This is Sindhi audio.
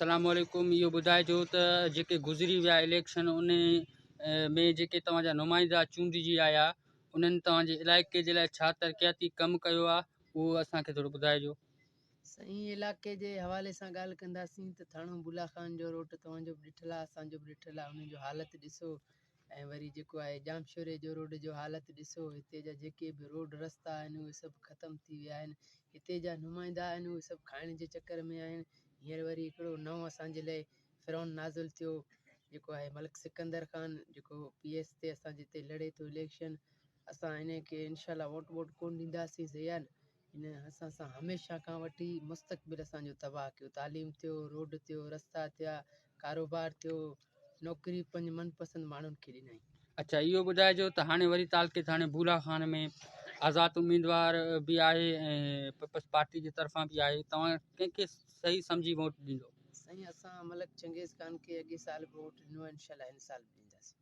السلام عليڪم اهو ٻڌائجو ته جيڪي گذري ويا اليڪشن ان ۾ جيڪي توهان جا نمائندا چونڊجي آيا انهن توهان جي علائقي جي لاء ڇا ترقياتي ڪم ڪيو آ اهو اسان کي ٿورو ٻڌائجو. سائين علائقي جي حوالي سان ڳالهه ڪنداسين ته ٿاڻو بولا خان جو روڊ توهان جو به ڏٺل آ اسان جو به ڏٺل آ انهن جو حالت ڏسو ۽ وري جيڪو آهي ڄامشوري جو روڊ جو حالت ڏسو هتي جا جيڪي به روڊ رستا آهن اهي سڀ ختم ٿي ويا آهن هتي جا نمائندا آهن اهي سڀ کائڻ جي چڪر ۾ آهن هينئر وري هڪڙو نئون اسان جي لاء فرعون نازل ٿيو جيڪو آهي ملڪ سڪندر خان جيڪو پي ايس تي اسان جي هتي لڙي ٿو اليڪشن اسان ان کي انشاء الله ووٽ ووٽ ڪون ڏينداسين صحيح آهي نه هن اسان سان هميشه کان وٺي مستقبل اسان جو تباهه ڪيو تعليم ٿيو روڊ ٿيو رستا ٿيا ڪاروبار ٿيو نوڪري پنهنجي من پسند ماڻهن کي ڏنائين. اڇا اهو ٻڌائجو ته هاڻي وري تعلقي ٿاڻي بولا خان ۾ آزاد اميدوار به آهي ۽ پيپلز پارٽي جي طرفان به آهي توهان ڪنهن کي صحيح سمجهي ووٽ ڏيندو. سائين اسان ملڪ چنگيز خان کي اڳي سال به ووٽ ڏنو آهي انشاء الله هن سال به ڏينداسين.